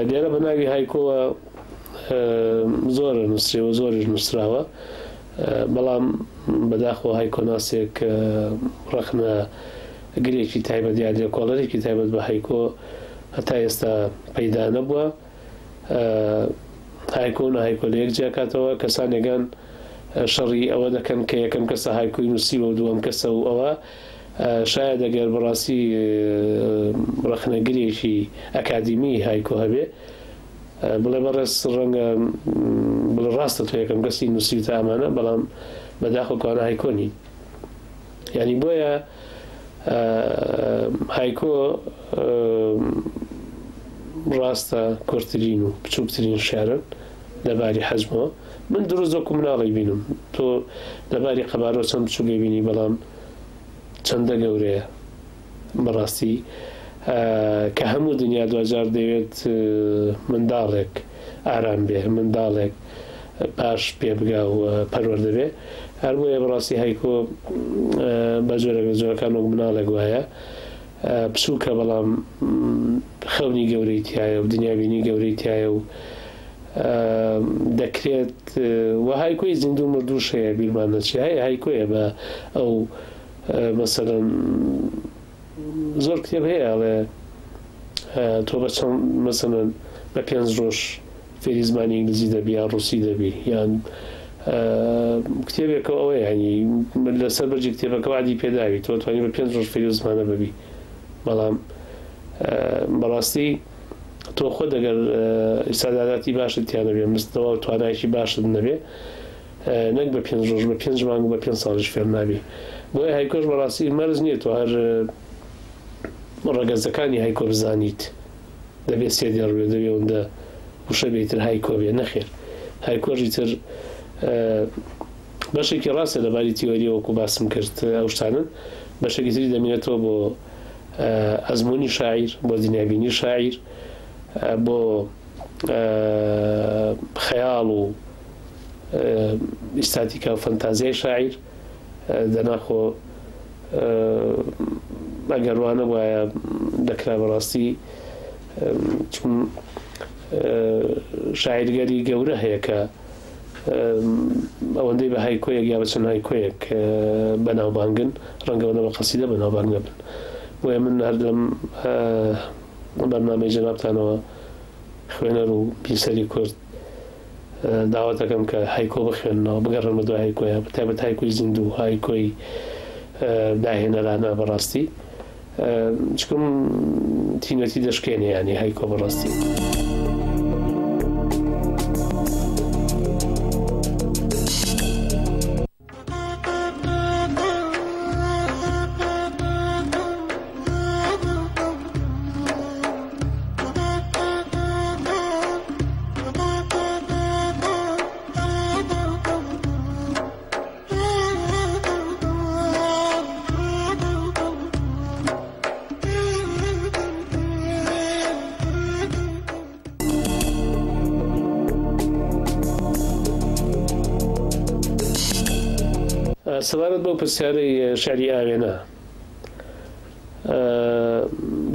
S1: لێرە بە ناوی هایکۆوە زۆرە نووسرێ و زۆریش نووسراوە بەڵام بەداخەوە هایکۆناسێک ڕەخنە گرێکی تایبەت یان لێکۆڵەرێکی تایبەت بە هایکۆ هەتا ئێستا پەیدا نەبووە. هایکۆ و ناهایکۆ لە یەک جیاکاتەوە، کەسانێکان شەڕی ئەوە دەکەن کە یەکەم کەسە هایکۆی نووسیوە و دووەم کەسە و ئەوە شایەد ئەگەر بەڕاستی ڕەخنەگرێکی ئەکادیمی هایکۆ هەبێ بڵێ بەڕێز ڕەنگە بڵێ ڕاستە تۆ یەکەم کەسی نووسیوتە ئەمانە بەڵام بەداخەوە کەوانە هایکۆ نین. یانی بۆیە هایکۆ ڕاستە کورتترین و بچووکترین شعرن لە باری حەجمەوە من دروست وەکو مناڵی بینم تۆ لە باری قەبارەوە چەند بچووکەی بینی بەڵام چەندە گەورەیە بەڕاستی کە هەموو دنیا دواجار دەیەوێت منداڵێک ئارام بێ منداڵێک باش پێ بگا و پەروەردە بێ هەر بۆیە بەڕاستی هایکۆ بە جۆرێک لە جۆرەکان وەک مناڵێک وایە بچووکە بەڵام خەونی گەورەی تایە و دنیابینی گەورەی تایە و دەکرێت و هایکۆی زیندوو مردووش هەیە بیرمان نەچێ هەیە هایکۆیە بە ئەو مەسەلەن زۆر کتێب هەیە ئەڵێ تۆ بە چەند مەسەلەن بە پێنج ڕۆژ فێری زمانی ئینگلیزی دەبی یان ڕوسی دەبی یان کتێبێکەوە ئەوە ینی لەسەر بەرجی کتێبەکە وادی پێداوی تۆ توانی بە پێنج ڕۆژ فێری زمانە ببی بەڵام بەڕاستی تۆ خۆت ئەگەر ئیستاداداتی باشت تیا نەبێ مستەوا و توانایەکی باشت نەبێ نەک بە پێنج ڕۆژ بە پێنج مانگ و بە پێنج ساڵیش فێر نابی بۆیە هایکۆش بەڕاستی مەرج نییە تۆ هەر ڕەگەزەکانی هایکۆ بزانیت دەبێ سێ دێڕ بێ دەبێ ئەوەندە وشە بێ ئیتر هایکۆ بێ نەخێر هایکۆش ئیتر بەشێکی ڕاستە لە باری تیۆریەوە وەکو باسم کرد ئەو شتانەن بەشێکی تری دەمێنێتەوە بۆ ئەزموونی شاعیر بۆ دنیابینی شاعیر بۆ خەیاڵ و ئیستاتیکا و فەنتازیای شاعیر دەنا خۆ ئەگەر وا نەبوایە دەکرا بەڕاستی چون شاعیرگەلی گەورە هەیە کە ئەوەندەی بە هایکۆیەک یا بە چەند هایکۆیەک بەناوبانگن ڕەنگە ئەوەندە بە قەسیدە بەناوبانگ نەبن بۆیە من هەر لەم بەرنامەی جەنابتانەوە خوێنەر و بیسەری کورد داوات دەکەم کە هایکۆ بخوێننەوە، بگەڕێن بە دوای هایکۆیا، بە تایبەت هایکۆی زیندوو، هایکۆی داهێنەرانە بەڕاستی چکم تینوێتی دەشکێنێ یانی هایکۆ بەڕاستی. سەبارەت بەو پرسیارەی شعری ئاوێنە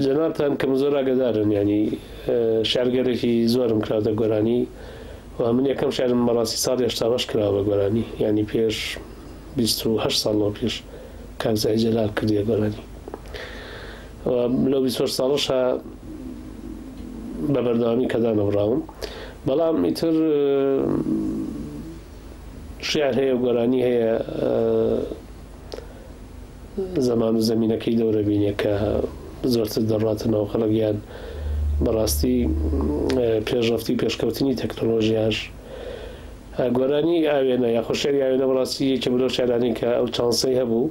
S1: جەنابتان کەم زۆر ئاگادارن یانی شعرگەلێکی زۆرم کراوەتە گۆرانی و من یەکەم شعرم بەڕاستی ساڵی 88 کراوە بە گۆرانی یانی پێش 28 ساڵ لەوە پێش کاک زاهیر جەلال کردیە گۆرانی. لەو 28 ساڵەشا بە بەردەوامی کە دانەبڕاوم بەڵام ئیتر شیعر هەیە و گۆرانی هەیە زەمان و زەمینەکەی دەورە بینێ کە زۆرتر دەڕاتە ناو خەڵک یان بەڕاستی پێشڕەفتی و پێشکەوتنی تەکنۆلۆژیاش گۆرانی ئاوێنە یاخۆ شعری ئاوێنە بەڕاستی یەکێ بوو لەو شعرانەی کە ئەو چانسەی هەبوو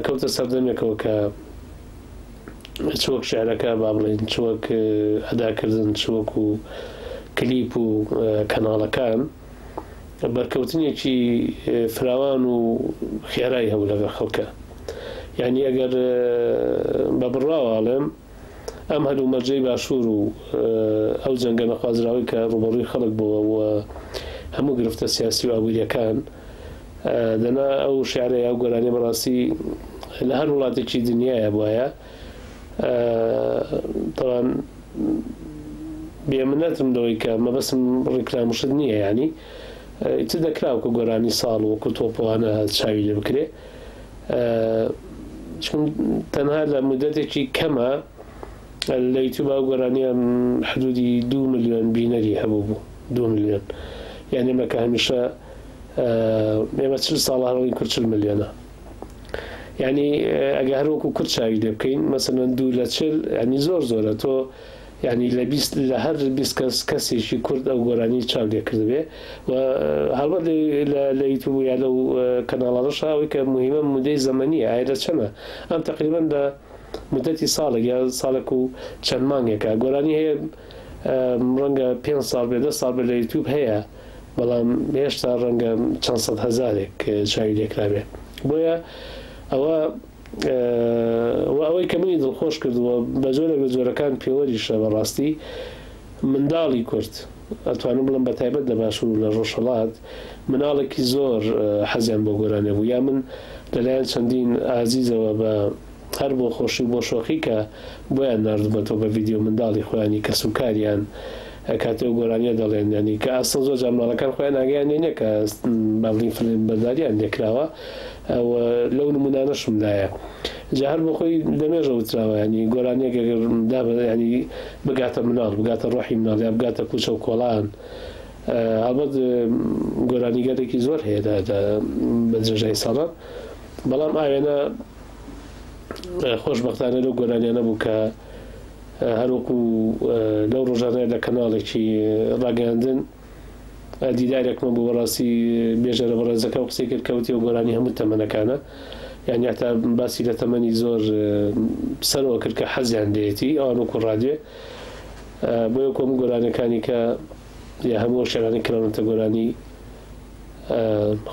S1: کەوتە سەردەمێکەوە کە چ وەک شعرەکە با بڵێین چ وەک ئەداکردن چ وەکو کلیپ و کەناڵەکان بەرکەوتنێکی فراوان و خێرای هەبوو لەگەڵ خەڵکە یعنی ئەگەر بە بڕواوە ئەڵێم ئەم هەلومەرجەی باشوور و ئەو جەنگە نەخوازراوەی کە ڕووبەڕووی خەڵک بۆوە و هەموو گرفتە سیاسی و ئابوورییەکان دەنا ئەو شیعرە یا گۆرانیە بەڕاستی لە هەر وڵاتێکی دنیایا بوایە تەوان بێمنەتم لەوەی کە مەبەستم ڕیکلام و شت نییە یانی چ دەکرا وەکو گۆرانی ساڵ وەکو تۆپۆانە چاوی لێ بکرێ چون تەنها لە مدەتێکی کەمە لە یوتیوب ئەو گۆرانیە حدودی دوو ملیۆن بینەری هەبوو بوو دوو ملیۆن یعنی ئێمە کە هەمیشە ئێمە چل ساڵە هەڵین کورد چل ملیۆنە یعنی ئەگە هەر وەکو کورد چاوی لێ بکەین مەسەلەن دوو لە چل یعنی زۆر زۆرە تۆ یانی لە 20 لە هەر 20 کەس کەسێکی کورد ئەو گۆرانی چاو لێ کردبێ و هەڵبەت لە یوتیوب یا لەو کەناڵانەش ئەوەی کە مهمە مدەی زەمەنیە ئایا لە چەنە ئەم تقریبا لە مدەتی ساڵێک یا ساڵێک و چەند مانگێکە گۆرانی هەیە ڕەنگە پێ ساڵ بێ دە ساڵ بێ لە یوتیوب هەیە بەڵام هێشتا ڕەنگە چەند سەد هەزارێک چاوی لێکرابێ بۆیە ئەوە و ئەوەی کە منی دڵخۆش کرد و بە جۆرێک لە جۆرەکان پێوەریشە بەڕاستی منداڵی کورد ئەتوانم بڵێم بە تایبەت لە باشوور و لە ڕۆژهەڵات مناڵێکی زۆر حەزیان بۆ گۆرانیە بوو یا من لەلایەن چەندین ئازیزەوە بە هەر بۆ خۆشی و بۆ شۆخی کە بۆیان ناردومەتەوە بە ڤیدیۆ منداڵی خۆیانی کەس و کاریان کاتێ ئەو گۆرانیە دەڵێن یانی کە ئەسڵەن زۆر جار مناڵەکان خۆیان ئاگایان لێ نیە کە با بڵێین فیلم بەرداریان لێ کراوە و لەو نمونانەشم لایە جا هەر بۆ خۆی لەمێژە وتراوە یانی گۆرانیەک ئەگەر دابە یانی بگاتە مناڵ بگاتە ڕۆحی مناڵ یا بگاتە کوچە و کۆڵان هەڵبەت گۆرانیگەلێکی زۆر هەیە لە بە درێژای ساڵان بەڵام ئاوێنە خۆشبەختانە لەو گۆرانیانە بوو کە هەروەکو لەو ڕۆژانە لە کەناڵێکی ڕاگەیاندن دیدارێکمان بوو بەڕاستی بێژەرە بەڕێزەکە و قسەی کرد کەوتی و گۆرانی هەموو تەمەنەکانە یعنی حتا باسی لە تەمەنی زۆر سەرەوە کرد کە حەزیان لێیەتی ئەوان وەکو ڕادوێ بۆیە کۆم گۆرانەکانی کە یا هەموو شعرانی کراونەتە گۆرانی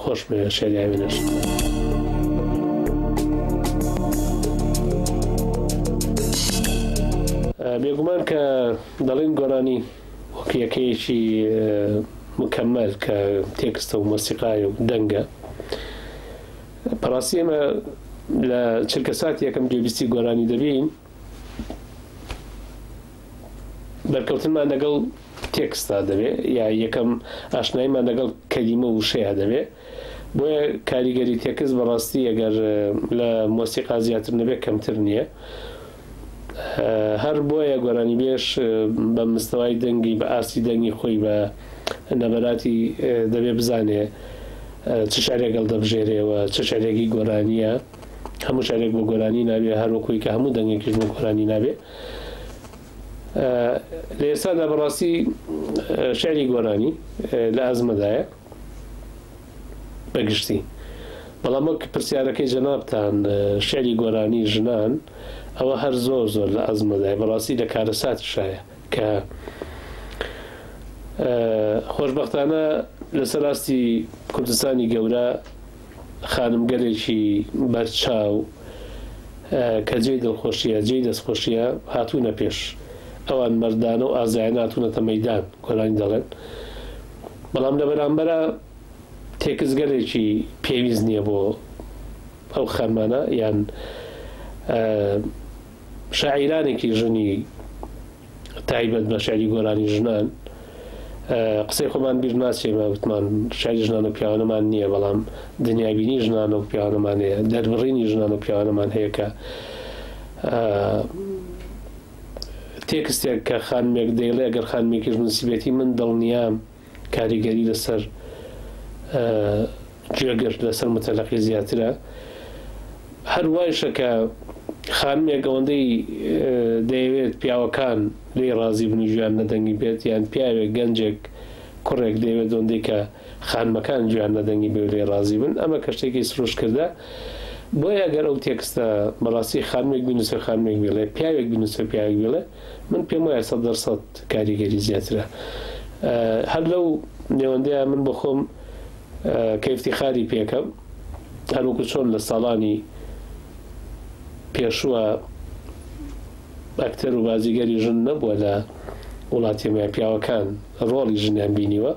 S1: خۆش بێ شعری ئاوێنەش. بێگومان کە دەڵێن گۆرانی وەک یەکەیەکی مکەمەل کە تێکستە و مۆسیقای و دەنگە بەڕاستی ئێمە لە چرکەساتی یەکەم گوێبیستی گۆرانی دەبین بەرکەوتنمان لەگەڵ تێکستا دەبێ یا یەکەم ئاشناییمان لەگەڵ کەلیمە و وشەیا دەبێ بۆیە کاریگەری تێکست بەڕاستی ئەگەر لە مۆسیقا زیاتر نەبێ کەمتر نییە هەر بۆیە گۆرانیبێژ بە مستەوای دەنگی بە ئاستی دەنگی خۆی بە نەبەراتی دەبێ بزانێ چ شعرێک هەڵدەبژێرێ و چ شعرێکی گۆرانییە هەموو شعرێک بۆ گۆرانی نابێ هەر وەکوی کە هەموو دەنگێکیش بۆ گۆرانی نابێ لە ئێستادا بەڕاستی شعری گۆرانی لە ئەزمەدایە بەگشتی بەڵام وەک پرسیارەکەی جەنابتان شعری گۆرانی ژنان ئەوە هەر زۆر زۆر لە ئەزمەدایە بەڕاستی لە کارەساتیشایە کە خۆشبەختانە لەسەر ئاستی کوردستانی گەورە خانمگەلێکی بەرچاو کە جێی دڵخۆشییە، جێی دەستخۆشییە هاتوونە پێش. ئەوان مەردانە و ئازایانە هاتوونەتە مەیدان، گۆرانی دەڵێن. بەڵام لە بەرامبەرا تێکستگەلێکی پێویست نییە بۆ ئەو خانمانە یان شاعیرانێکی ژنی تایبەت بە شعری گۆرانی ژنان قسەی خۆمان بیر ناچێ مە وتمان شعری ژنان و پیاوانەمان نییە بەڵام دنیابینی ژنان و پیاوانەمان هەیە دەربڕینی ژنان و پیاوانەمان هەیە کە تێکستێک کە خانمێک دەیڵێ گەر خانمێکیش نووسیبێتی من دڵنیام کاریگەری لەسەر گوێگر لەسەر متەلەقی زیاترە. هەر وایشە کە خانمێک ئەوەندەی دەیەوێت پیاوەکان لێی ڕازی بن و گوێیان لە دەنگی بێت یان پیاوێک گەنجێک کوڕێک دەیەوێت ئەوەندەی کە خانمەکان گوێیان لە دەنگی بێ و لێی ڕازی بن ئەمە کە شتێکی سروشتکردە بۆیە ئەگەر ئەو تێکستە بەڕاستی خانمێک بینوسێ خانمێک بیڵێ پیاوێک بینوسێ پیاوێک بیڵێ من پێم وایە 100% کاریگەری زیاترە هەر لەو نێوەندەیە من بۆ خۆم کە ئیفتیخاری پێکەم هەروەکو چۆن لە ساڵانی پێشووە ئەکتەر و بازیگەری ژن نەبووە لە وڵاتی ئێمە پیاوەکان ڕۆڵی ژنیان بینیوە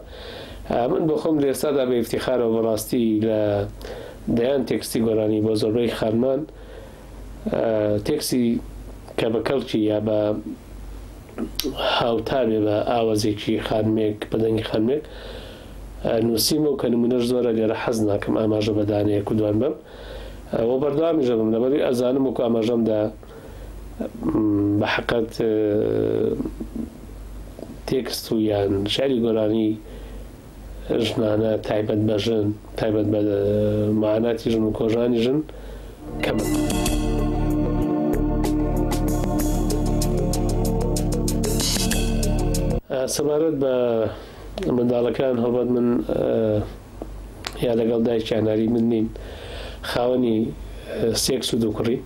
S1: من بۆ خۆم لە ئێستادا بە ئیفتیخارەوە بەڕاستی لە دەیان تێکستی گۆرانی بۆ زۆربەی خانمان تێکسی کە بە کەڵکی یا بە هاوتا بێ بە ئاوەزێکی خانمێک بە دەنگی خانمێک نووسیمە و کە نمونەش زۆرە لێرە حەز ناکەم ئاماژە بە دانەیەک و دوان بەم و بەردەوامیش دەبم لەبەروی ئەزانم وەکو ئاماژەم دا بە حەقەت تێکست و یان شعری گۆرانی ژنانە تایبەت بە ژن تایبەت بە معاناتی ژن و کۆژانی ژن کەمن. سەبارەت بە منداڵەکان هەڵبەت من یا لەگەڵ دایکیان هەری من نین خاوەنی سێکس و دوو کوڕی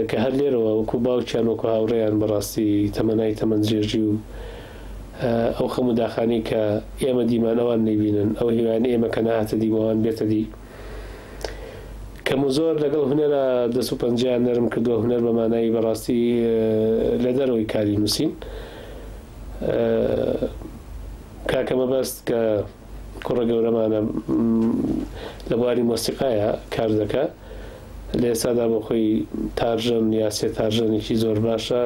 S1: کە هەر لێرەوە وەکو باوکیان وەکو هاوڕێیان بەڕاستی تەمەنای تەمەن درێژی و ئەو خەم و داخانەی کە ئێمە دیمان ئەوان نەیبینن ئەو هیوایانەی ئێمە کە نەهاتە دی بۆ ئەوان بێتە دی کەم و زۆر لەگەڵ هونەرا دەست و پەنجەیان نەرم کردووە هونەر بە مانای بەڕاستی لە دەرەوەی کاری نووسین کاکە مەبەست کە کوڕە گەورەمانە لە بواری مۆسیقایە کار دەکا لە ئێستادا بۆ خۆی تارژەن یا سێ تارژەنێکی زۆر باشە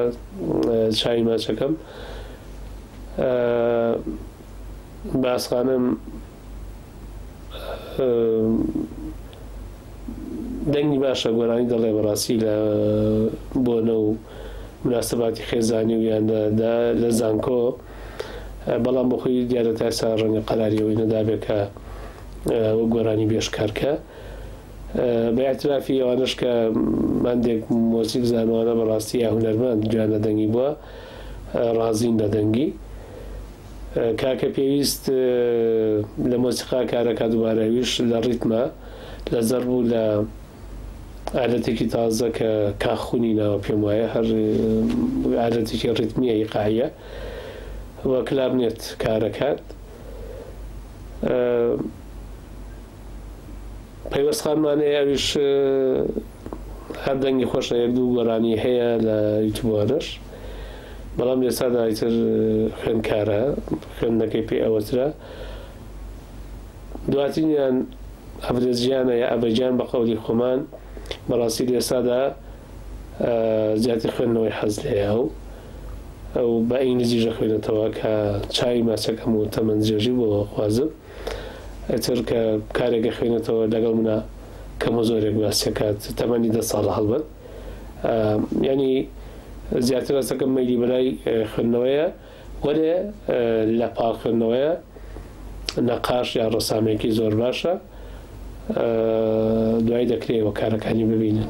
S1: چاوی ماچەکەم باسخانم دەنگی باشە گۆرانی دەڵێ بەڕاستی لە بۆنە و مناسباتی خێزانی و یان لە زانکۆ بەڵام بەخۆی دیارە تا ئێستا ڕەنگە قەراری ئەوەی نەدابێ کە وەک گۆرانی بێژ کارکە بە ئیعترافی ئەوانەش کە هەندێک مۆزیک زانوانە بەڕاستی یا هونەرمەند گوێیان لە دەنگی بووە ڕازین لە دەنگی کاکە پێویست لە مۆسیقا کارەکە دووبارە ئەویش لە ڕیتمە لە زەرب و لە ئالەتێکی تازە کە کاخونی ناوە پێم وایە هەر ئالەتێکی ڕیتمیە ئیقاعیە و کلارنێت کارەکات پەیوەست خانمان هەیە ئەویش هەر دەنگی خۆشە یەک دوو گۆرانی هەیە لە یوتیوبوانەش بەڵام لێسادا ئیتر خوێندکارە خوێندنەکەی پێ ئەوەترە دواترینیان ئەڤرێزجیانە یا ئەڤەجیان بە قەولی خۆمان بەڕاستی لێسادا زیاتر خوێندنەوەی حەز لێیە و ئەو بە ئینگلیزیش دەخوێنێتەوە کە چاوی ماچەکەم و تەمەن درێژی بۆ خوازم ئیتر کە کارێک ئەخوێنێتەوە لەگەڵ منا کەم و زۆرێک باسی ئەکات تەمەنی 10 ساڵە هەڵبەت یانی زیاتر هەستەکەم مەیلی بەلای خوێندنەوەیە وەلێ لە پاڵ خوێندنەوەیە نەقاش یا ڕەسامێکی زۆر باشە دوای دەکرێ وە کارەکانی ببینن.